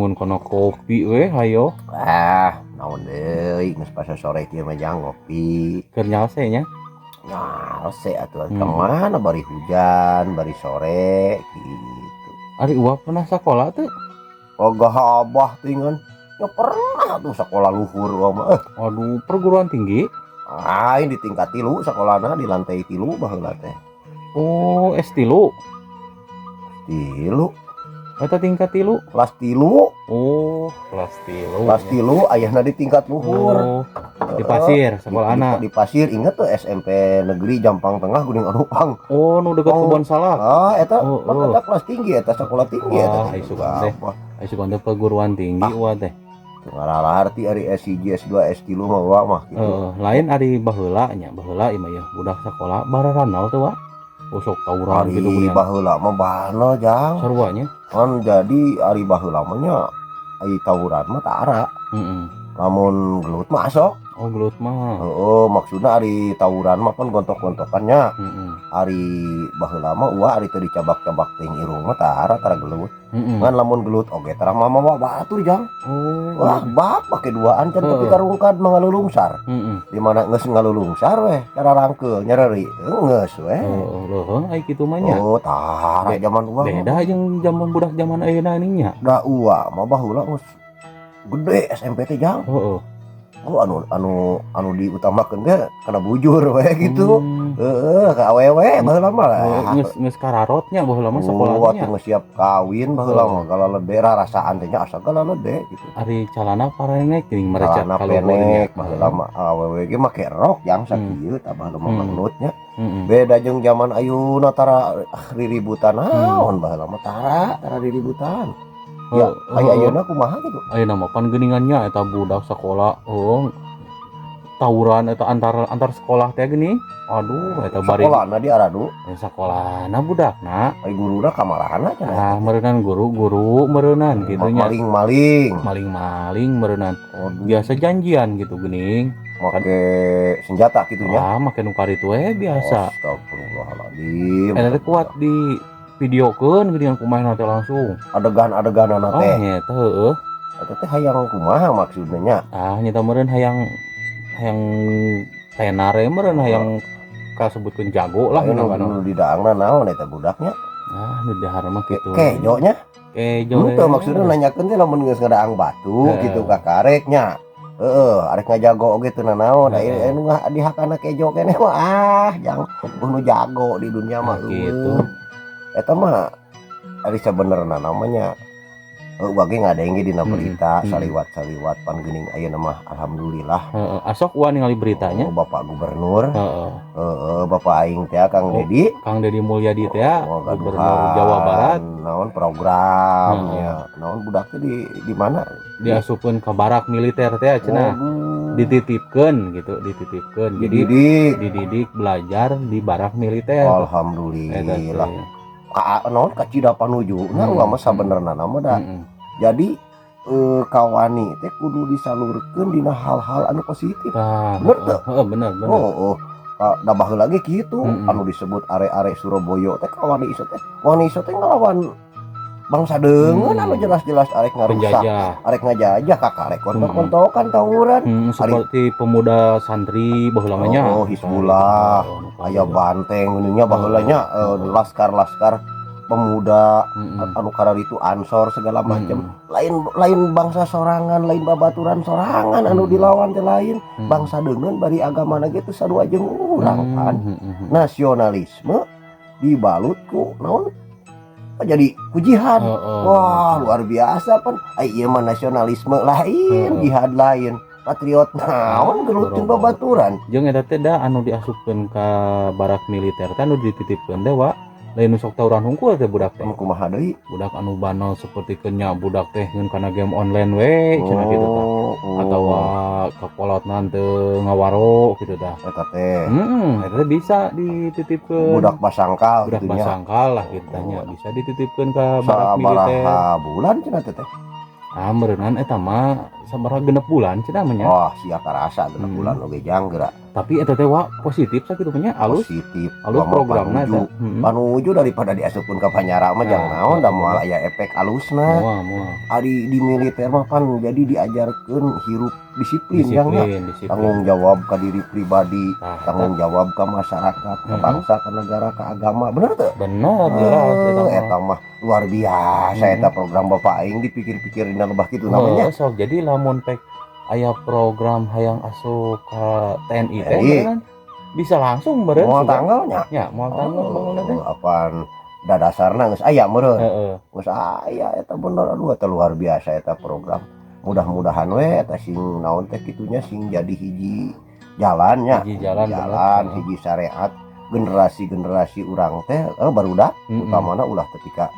Ngan kana kopi we hayo. Ah, naon deui geus pas sore kieu mah, jang, ngopi. Keur nyalse nya. Nyalse atuh. Kemana bari hujan, bari sore gitu. Ari Uwa pernah sekolah tuh? Ogah abah tingan. Ya pernah tuh sekolah luhur uwa mah. Eh, Waduh, perguruan tinggi. Aing di tingkat 3 sekolahna, di lantai 3 baheula teh. Oh, S3. 3. Eta tingkat 3. Kelas 3. Oh, kelas 3. Kelas 3 ayahna di tingkat luhur. Oh, di Pasir, sekolah anak. Di Pasir, inget tuh SMP Negeri Jampang Tengah geuning anu pang. Oh, nu deket Oh. kebon salak. Ah, eta Oh, pan oh. eta kelas tinggi, eta sekolah tinggi eta Wah, teh. isukan teh. Abah. Ayo sugan teh perguruan tinggi Ah. Uwa teh. Teu ngararti ari S1, S2, S3 mah wa mah gitu. Heeh, lain ari baheula nya, baheula ieu mah ya budak sekolah bararanal tuh, Wa. Usok tawuran Ari gitu geuningan. Baheula mah banal, jang. Sarua nya. Kan jadi ari baheula mah nya ai tawuran mah tara. Lamun gelut mah asok. Oh, gelut mah. Heeh, maksudna ari tawuran mah kan gontok-gontokannya. Ari baheula mah uah ari teu dicabak-cabak ting irung mah tara, tara gelut. Ngan lamun gelut oge tara mamawa batur, jang. Oh. Wah, bak pake duaan can tapi karungkad mah ngalulungsar. Di mana geus ngalulungsar weh, cara rangkeul nyereri, geus weh. Heeh, leuheung ai kitu mah nya. Oh, tara zaman uah mah. Beda jeung zaman budak zaman ayeuna nih nya. Da uah mah baheula geus gede SMP teh, jang. Oh, anu anu anu diutamakeun teh kana bujur we gitu. Heeh, ka awewe baheula mah lah. Oh, geus geus kararotnya baheula mah Oh, sekolahnya. atuh geus siap kawin baheula mah galalede rarasaan teh nya asa galalede gitu. Ari calana parenek geuning merecet Celana kaluhurnya. pendek baheula mah, awewe ge make rok yang sakieu tah baheula mah manutnya. Beda jeung zaman ayeuna, tara ah, riributan naon, baheula mah tara, tara riributan. Ya, aya ayeuna kumaha gitu? Ayeuna mah pan geuningannya eta budak sekolah, oh, tawuran eta antar antar sekolah teh geuning. Aduh, eta bari Sekolahna di aradu? Eh, sekolahna budakna. Ai guruna kamarana cenah? Ah, meureunan guru-guru meureunan gitu nya. Maling-maling. Maling-maling meureunan. Waduh. Biasa janjian gitu geuning. Make senjata gitu nya. Ah, make nu karitu we biasa. Astagfirullahaladzim. Eta teh kuat di videokeun geuningan kumaha teh langsung. Adegan-adeganana Oh, teh. nyeta heueuh. Eta teh hayang kumaha maksudnya nya? Ah, nyeta meureun hayang hayang tenar we meureun, hayang kasebutkeun jago lah Aya nu gitu kan. nu didaangna naon eta budaknya? Ah, nu dahar mah kitu. Kejo nya. Kejo. Henteu, maksudna nanyakeun teh lamun geus ngadaang batu gitu kakarek nya. Heeh, arek ngajago oge teu nanaon. Aya anu dihakana kejo keneh mah, ah, jang nu jago di dunia mah Ah, gitu. eueuh. Eta mah ari sabenerna namanya heuh bage ngadenge dina berita saliwat-saliwat pan geuning ayeuna mah alhamdulillah. Heeh, asok Uwa ningali beritanya. Oh, Bapak Gubernur. Heeh, Bapak aing teh Kang Oh, Dedi. Kang Dedi Mulyadi teh ya, Oh, Gubernur gaduhan Jawa Barat. Naon program ya, naon budak teh di mana? Diasupkeun ke barak militer teh cenah. Waduh. Dititipkeun gitu, dititipkeun. Jadi dididik. Dididik belajar di barak militer. Eta Alhamdulillah. teh. Ka naon kacida panujuna ulah mah sabenerna mah da. Jadi kawani teh kudu disalurkeun dina hal-hal anu positif. Tah, Bener teu? heeh, bener bener. Oh. Da baheula ge kitu anu disebut are-are Surabaya teh kawani iso teh. Wani iso teh ngelawan bangsa deungeun anu jelas-jelas arek ngarusak, Penjajah. Arek ngajajah, kakarek kontok-kontokan tawuran. Seperti pemuda santri baheula mah nya. Oh, Hizbullah. Oh, nu Aya banteng nya baheula nya, laskar-laskar pemuda anu kararitu Ansor segala macam. Lain lain bangsa sorangan, lain babaturan sorangan anu dilawan teh lain. Bangsa deungeun bari agamana ge teu sarua jeung urang kan. Nasionalisme dibalut ku naon? Oh, jadi ku jihad. Wah, luar biasa pan. Ai ieu mah nasionalisme lain, jihad lain. Patriot naon gelut jeung babaturan. Jeung eta teh da anu diasupkeun ka barak militer teh anu dititipkeun teh, Wa, lain nu sok tawuran hungkul teh budak teh. Anu kumaha deui? Budak anu banal seperti nya budak teh ngeun kana game online we cenah kitu tah. Oh. Atawa kakolotna teu ngawaro kitu tah. Eta teh. Heeh, eta teh bisa dititipkeun. Budak basangkal Budak kitu nya. basangkal lah kitu tah nya, bisa dititipkeun ka barak militer. Sabaraha bulan cenah teh teh? Ah, meureunan eta mah Sabaraha, 6 bulan cenah mah nya. Oh, sia karasa 6 bulan oge, jang, geura. Tapi eta teh, wa, positif sakitu nya, alus. Positif. Alus Gua mah programna panuju. eta. Panuju daripada diasupkeun ka panyara mah, jang. Nah, naon da bener. Moal aya efek alusna. Moal, moal. Ari di militer mah pan jadi diajarkeun hirup disiplin, jang, nya. Disiplin, disiplin. Tanggung jawab ke diri pribadi, Tah, eta. Tanggung jawab ke masyarakat, ke bangsa, ke negara, ke agama, bener tuh? Bener, jelas eta mah. Eta mah luar biasa eta program bapak aing, dipikir-pikir dina lebah kitu namanya. Oh, sok jadi lamun pek aya program hayang asup ke TNI teh TNI. Kan bisa langsung meureun Moal sugan. tanggalnya. Nya, moal tanggal bangunna teh. Oh, apaan da dasarna geus aya meureun. Geus aya eta, bener. Aduh, eta luar biasa eta program. Mudah-mudahan we eta sing naon teh kitunya, sing jadi hiji jalannya. Hiji jalan, bener. Jalan, hiji syariat generasi-generasi urang teh barudak, utamana ulah ketika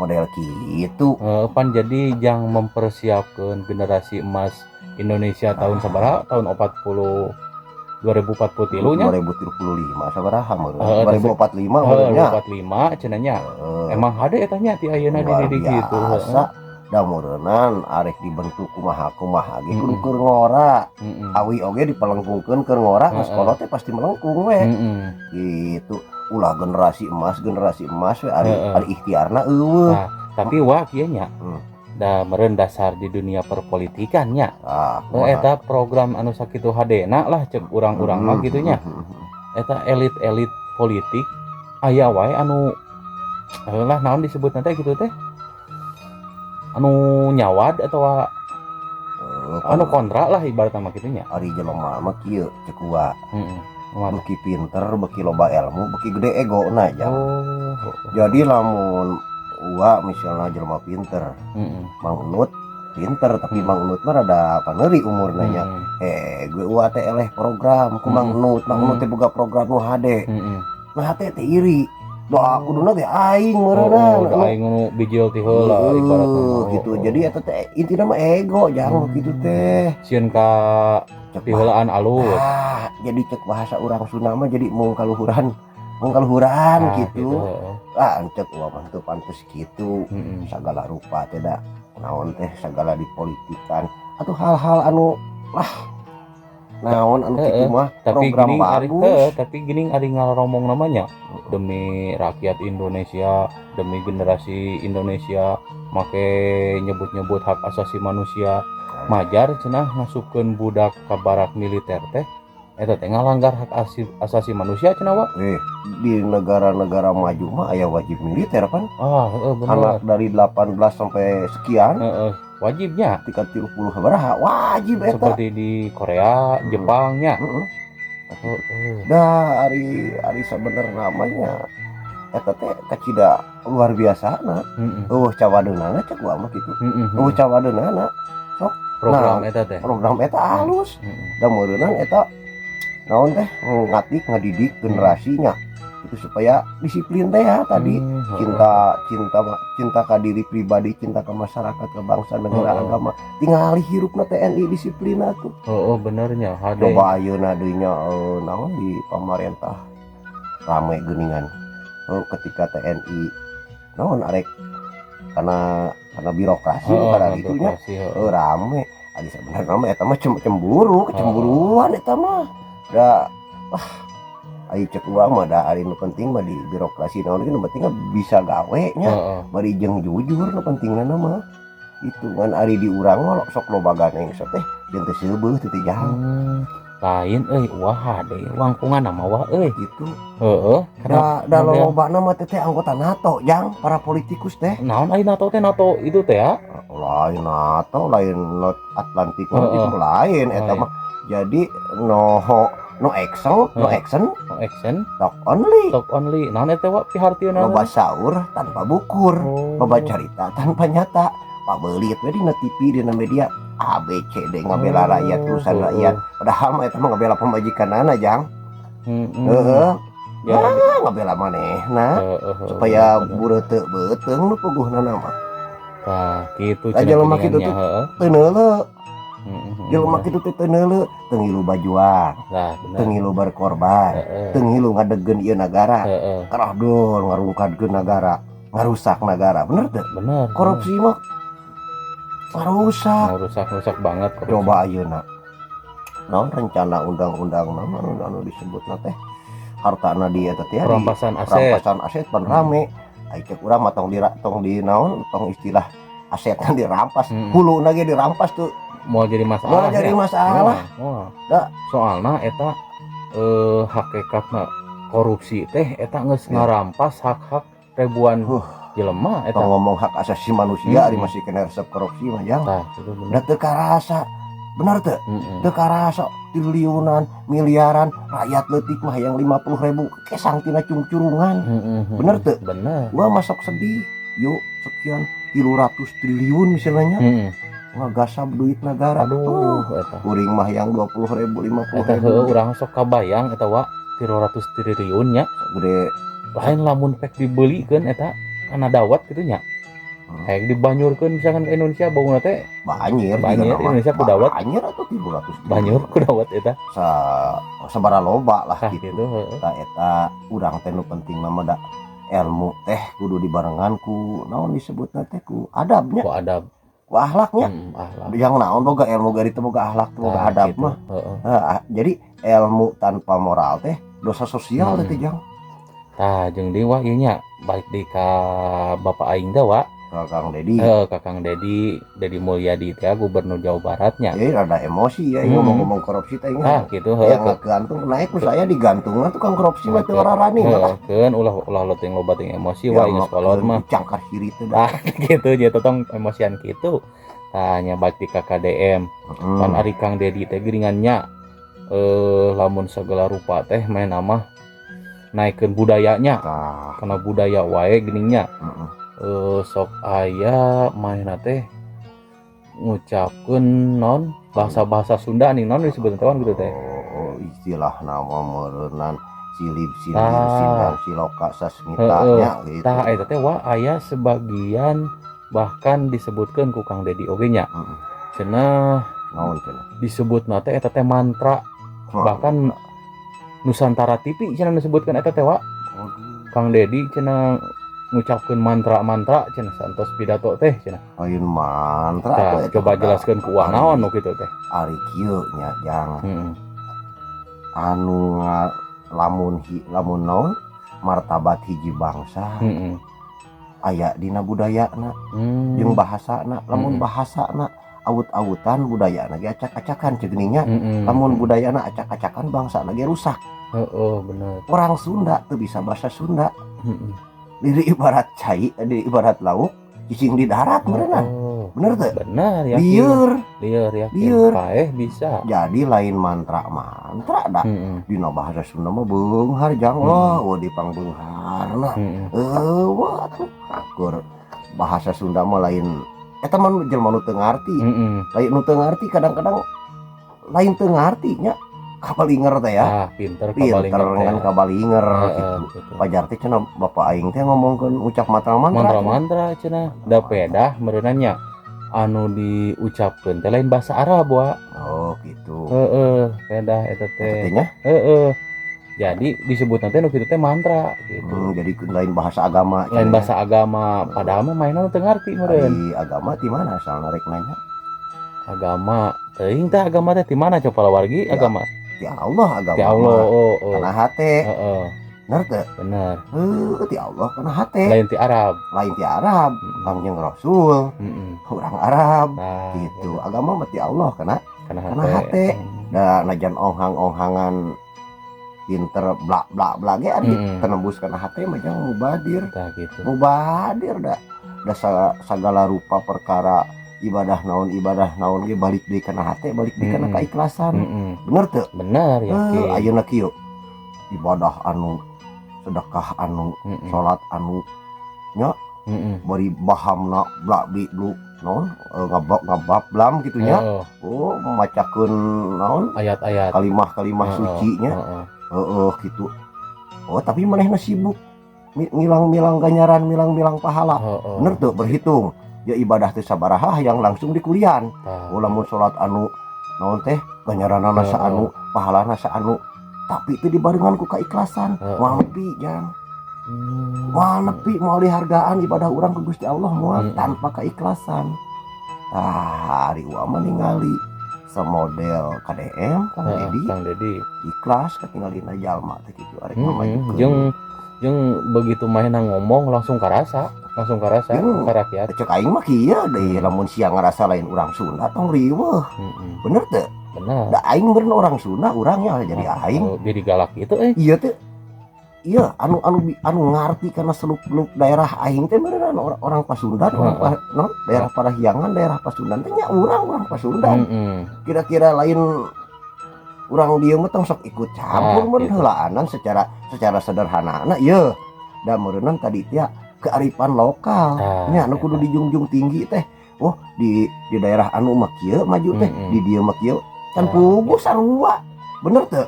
model kitu. Pan jadi jang mempersiapkan generasi emas Indonesia tahun sabaraha, tahun 40 2043 nya. 2035 sabaraha meureun? 2045 Heeh, meureun nya. 2045 cenah nya. Emang hade eta nya ti ayeuna Luar dididik gitu, heeh. biasa da meureunnan arek dibentuk kumaha kumaha ge kudu keur ngora. Awi oge dipelengkungkeun keur ngora, geus kolot teh pasti melengkung we. Gitu, ulah generasi emas we ari ari ikhtiarna euweuh. Nah, tapi wah, kieu nya. Da meureun dasar di dunia perpolitikan nya. Ah, Oh, eta program anu sakitu hadena lah cek urang-urang mah gitu nya. Eta elit-elit politik aya wae anu lah naon disebut nanti gitu teh, anu nyawad atau anu kontra lah ibaratnya mah kitu nya. Ari jelema mah kieu cek gua. Heeh. Kumaha? Beki pinter, beki loba ilmu, beki gede egona, jang. Oh. Jadi lamun uwa misalnya jelema pinter, Mang Unut pinter, tapi Mang Unut mah rada paneuri umurna nya. Eh, gue uwa teh eleh program ku Mang Unut, Mang Unut teh boga program nu hade. Nah, hate teh iri. Doa kuduna ge aing meureunna. Oh, da aing nu bijil ti heula ibaratna mah. Gitu. Jadi eta teh intina mah ego, jang, gitu teh. Sieun ka Cek piheulaan alus. Ah, jadi cek bahasa urang Sunda mah jadi mung kaluhuran, mung kaluhuran Nah, gitu. Heeh. Ah, cek uwa mah teu pantes kitu. Segala rupa teh da naon teh segala dipolitikan atau hal-hal anu lah naon anu kitu mah Tapi program gini ari bagus. Heuh, tapi gini ari ngaromong namanya demi rakyat Indonesia, demi generasi Indonesia, make nyebut-nyebut hak asasi manusia, majar cenah ngasupkeun budak ka barak militer teh eta teh ngalanggar hak asasi manusia cenah, wa. Eh, di negara-negara maju mah aya wajib militer kan. Ah, heeh, bener. Anak dari 18 sampai sekian, Heeh, wajibnya. Tingkat 30 sabaraha wajib eta. Seperti di Korea, Jepangnya. Heeh. Heeh. Dah ari ari sabenerna namanya eta teh kacida luar biasa na. Euweuh cawadeunana cek gua mah kitu. Euweuh cawadeunana. Program Nah, eta teh. Program eta halus. Da meureunan eta naon teh ngatik ngadidik generasinya itu supaya disiplin teh ya tadi, cinta cinta cinta ke diri pribadi, cinta ke masyarakat, ke bangsa, negara, agama. Tinggal hirupna TNI disiplin tuh. Oh, benernya hade. Coba ayeuna deui nya, naon di pamarentah rame geuningan. Oh, ketika TNI naon arek karena birokrasi, karena itunya birokrasi, heeh. Rame ari sebenarnya mah eta mah cemburu, kecemburuan eta mah. Da ah, ai cek urang mah da ari nu penting mah di birokrasi naon ge nu penting mah bisa gawe nya, bari jeung jujur nu pentingna mah itu. Ngan ari di urang mah sok loba ganeng teh jeung teu seubeuh teu teh jang. Lain euy, wah, hade wangkungan mah, wah euy. Gitu. Heeh, karena Da da model- lolobana mah teh teh anggota NATO, jang, para politikus teh. Naon ai NATO teh, NATO itu teh ya? Lain NATO, lain North Atlantic, itu lain eta Lain. mah. Jadi no no action, no action, No action, talk only. Talk only. Naon eta, wa, pihartieuna? Loba saur tanpa bukur, loba carita tanpa nyata. Pabeulit we dina TV, dina media, A B C D ngabela rakyat, urusan rakyat. Padahal mah eta mah ngabela pamajikanana, jang. Heeh, Ya, ah, ngabela manehna heeh, supaya bener. bureut teu beuteung nu puguhna mah. Tah, kitu. Lah, jelema kitu nya, tuh heeh. teu neuleu. Jelema Bener. kitu teh teu neuleu, teu ngilu bajuang, Lah, bener. teu ngilu berkorban, teu ngilu ngadegeun ieu nagara. Kerah dol ngarungkadkeun nagara, ngarusak nagara, bener teu? Bener. Korupsi mah Ngarusak. Ngarusak, rusak banget korupsi. Coba ayeuna naon rencana undang-undang naon anu, anu disebutna teh hartana di eta teh di Perampasan aset. Perampasan aset pan rame. Ai cek urang mah tong di naon, tong istilah aset kan dirampas, huluna ge dirampas tuh. Mau jadi masalah. Mau jadi ya? Masalah. Moal. Da. Soalna eta hakikatna korupsi teh eta geus ngarampas hak-hak ribuan jelema eta. Tong ngomong hak asasi manusia, ari masih kena resep korupsi mah, jang. Tah, itu bener. Da teu karasa. Bener teu? Heeh. Teu karasa triliunan, miliaran, rakyat leutik mah yang 50 ribu kesang tina cungcurungan. Heeh. Bener teu? Bener. Gua masuk sedih. Yuk sekian 300 triliun misalnya ngagasab duit negara. Aduh, eta. Kuring mah yang 20 ribu, 50 Eta ribu. Heueuh, urang sok kabayang eta wa 300 triliun nya. Gede. Lain lamun pek dibelikeun eta kana dawat gitu nya. Kayak dibanyurkeun misalkan ke Indonesia bauna teh. Banjir. Banjir, juga nama. Indonesia ku dawat. Banjir atau 300 triliun. Banyur ku dawat eta. Sabara loba lah Tah gitu. Gitu heueuh. Eta eta urang teh nu penting nama da ilmu teh kudu dibarengan ku naon disebutna teh, ku adabnya, Ku adab. Ku akhlaknya. Akhlak. Yang naon boga ilmu gari teu boga akhlak, teu boga Tah, adab gitu. mah. Ah, jadi ilmu tanpa moral teh dosa sosial teh, jang. Tah, jeung deui wa ieu nya, balik deui ka bapak aing teh wa. Ka Kang Dedi. Heuh, ka Kang Dedi, Dedi Mulyadi teh gubernur Jawa Baratnya. Jadi rada emosi ya ngomong-ngomong korupsi teh. Ah, gitu heuh. Yang gantung naik ku saya digantungna tukang korupsi mah teu wararani mah. Heuh, keun ulah ulah lo ting loba ting emosi wa geus kolot mah. Cangkar hiri teh dah. Ah, gitu nya tong emosian kitu. Tah nya balik ka KDM. Pan ari Kang Dedi teh geuningannya lamun segala rupa teh main mah naikkeun budayanya. Tah. Karena budaya wae geningnya. Sok aya manehna teh ngucapkeun non bahasa-bahasa Sunda nih, non disebut teh gitu teh. Oh, istilah nama meureunan silib sindir sindang siloka sasmita nya gitu. Tah eta teh wa aya sebagian bahkan disebutkeun ku Kang Dedi oge nya. Cenah Naon cenah? Disebutna teh eta teh mantra, Wah. bahkan Nusantara TV cenah disebutkeun eta teh wa. Waduh. Kang Dedi cenah ngucapkeun mantra-mantra cenah santos pidato teh cenah. Lain mantra Tah, atuh eta coba mah. Jelaskeun ku uang naon nu kitu teh. Ari kieu nya jang, anu lamun lamun naon martabat hiji bangsa aya dina budayana jeung bahasana. Lamun bahasana awut-awutan, budayana ge acak-acakan ceuk nya. Lamun budayana acak-acakan, bangsana ge rusak. Heeh, bener. Orang Sunda tuh bisa bahasa Sunda, diri ibarat cai, diri ibarat lauk cicing di darat meureunan. Bener teu? Bener yakin. Lieur. Lieur yakin. Lieur. Paeh bisa. Jadi lain mantra-mantra dah. Dina bahasa Sunda mah beunghar jang. Wah, wah dipangbeungharna. Wah tuh keur bahasa Sunda mah lain eta mah jelema nu teu ngarti. Lain nu teu ngarti, kadang-kadang lain teu ngarti nya, kabalinger teh ya. Ah, pinter Pinter kabalinger teh. Kan kabalinger gitu. Gitu. Pajar teh cenah bapak aing teh ngomongkeun ucap mantra-mantra. Mantra-mantra cenah. Da pedah meureunanya anu diucapkeun teh lain bahasa Arab wa. Oh, gitu. Heeh, pedah eta teh. Teh nya. Heeh. Jadi disebut nanti nu kitu teh mantra gitu. Jadi lain bahasa agama Lain cenah. Bahasa agama, padahal mah mainan teu ngarti meureun. Ari agama di mana asal rek nanya? Agama teuing teh, agama teh di mana coba wargi Ya, agama? Ti Allah agama. Ti Allah. Mah. Oh. Kana hate. Bener teu? Bener. Heuh, ti Allah kana hate. Lain ti Arab. Lain ti Arab. Kangjeng Rasul urang Arab Nah, gitu. Agama mah ti Allah kana kana kana hate. Hate. Da najan onghang-onghangan pinter blak blak blak ge ari tenembus kana hate mah jangan mubadir. Tah gitu. Mubadir da da sagala rupa perkara ibadah naon ge balik deui kana hate, balik deui kana keikhlasan. Bener teu? Bener yakin. Ayeuna kieu ibadah anu sedekah anu salat anu bari bahamna blak bli blu naon ngabak ngabap blam gitu nya. Oh, macakeun naon Ayat-ayat. Kalimah-kalimah sucinya. Heeh gitu. Oh, tapi manehna sibuk ngilang-milang ganjaran, milang-milang pahala. Bener tuh, berhitung ya ibadah teh sabaraha yang langsung dikulian. Tah. Oh, lamun salat anu naon teh ganjaranna saanu, pahalana saanu, tapi itu dibarengan ku keikhlasan. Moal nepi jang. Moal nepi, moal dihargaan ibadah urang ke Gusti Allah moal tanpa keikhlasan. Ah, ari uwa mah ningali samodel KDM Kang Dedi. Kang Dedi. Ikhlas katingalina jalma teh kitu arek ngamajukeun. Jeung jeung begitu mainan ngomong langsung karasa, langsung karasa Jeung ka rakyat. Cek aing mah kieu deui, lamun sia ngarasa lain urang Sunda, tong riweuh. Bener teu? Bener. Da aing bener orang Sunda urangnya jadi aing. Oh, jadi galak gitu eh. Iya teh. Iya, anu anu anu ngarti karena seluk-beluk daerah aing teh beneran orang Pasundan, orang non, daerah Parahyangan, daerah Pasundan teh nya urang orang Pasundan. Kira-kira lain urang dieu mah tong sok ikut campur mun gitu. Heulaanan secara secara sederhana na ieu. Da meureunnan tadi teh kearifan lokal. Nya anu kudu dijunjung tinggi teh. Oh, di daerah anu mah kieu maju teh, di dieu mah kieu. Can puguh sarua. Bener teu?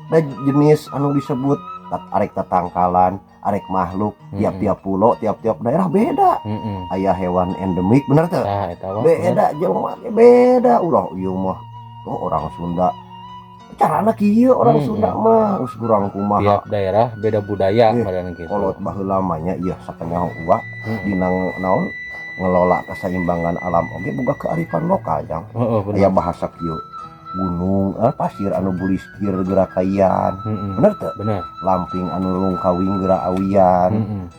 Da jenis anu disebut arek tatangkalan, arek makhluk, tiap-tiap pulau, tiap-tiap daerah beda. Aya hewan endemik, bener teu? Nah, eta mah. Beda jelema ge beda. Ulah ieu mah oh orang Sunda. Carana kieu orang Sunda mah geus kurang kumaha. Tiap daerah beda budaya badan gitu. Kolot baheula mah nya ieu sakanyaho uwa dina naon ngelola keseimbangan alam oge boga kearifan lokal, jang. Heeh, bener. Aya bahasa kieu. Gunung pasir anu bulistir geura kaian. Bener teu? Bener. Lamping anu lungkawing geura awian.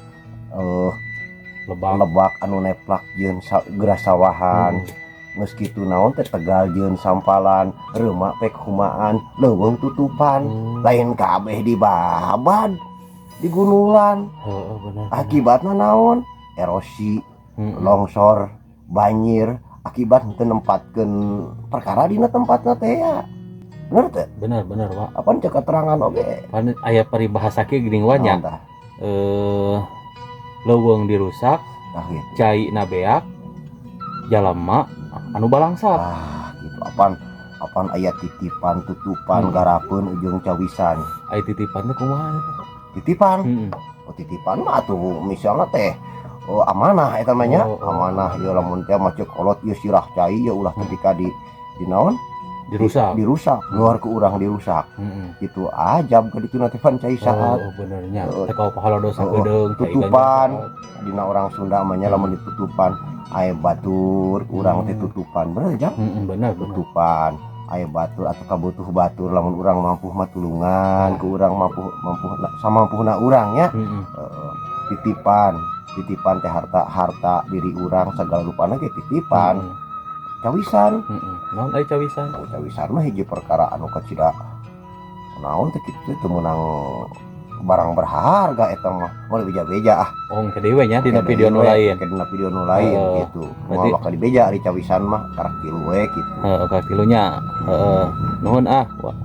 Lebak. Lebak anu neplak jeung geura sawahan. Geus kitu naon teh tegal jeung sampalan, reumak pek humaan, leuweung tutupan. Lain kabeh dibabad di gunungan. Heeh, bener. Akibatna naon? Erosi, longsor, banjir, akibat teu nempatkeun perkara dina tempatna teh ya. Bener teu? Bener, bener, Pak. Apaan cek keterangan oge? Pan aya paribahasa kieu geuning wa nya. Naon tah? Leuweung dirusak, Tah gitu. Cai na beak, jalema anu balangsak. Ah, gitu. Apaan apaan aya titipan, tutupan, garapeun ujung cawisan. Aya titipan teh kumaha? Titipan? Heeh. Oh, titipan mah atuh misalnya teh oh, amanah eta mah nya. Oh. Amanah ieu lamun teh mah ceuk kolot ieu sirah cai ieu ulah ketika di naon? Dirusak. Dirusak, luar ke urang dirusak. Gitu ajab ka ditu teh pan cai saat. Oh, benernya. Heeh. Teh kau pahala dosa Heeh. geudeung cai Tutupan. ganjar. Dina orang Sunda mah nya lamun ditutupan aya batur urang teh tutupan bener jang? Heeh, bener, bener. Tutupan aya batur atau kabutuh batur lamun urang mampu mah tulungan ku urang mampu mampu samampuhna urang nya. Heeh, titipan titipan teh harta harta diri urang segala rupana ge titipan. Cawisan. Heeh. Naon aya cawisan? Oh, cawisan mah hiji perkara anu kacida naon teh kitu teu meunang barang berharga eta mah moal beja-beja ah. Oh, engke deui we nya dina Engke video nu deui we, lain. engke dina video nu lain gitu. Berarti Moal bakal dibeja ari cawisan mah karak tilu we gitu. Heeh, karak tilunya. Heeh. Nuhun ah. Wa.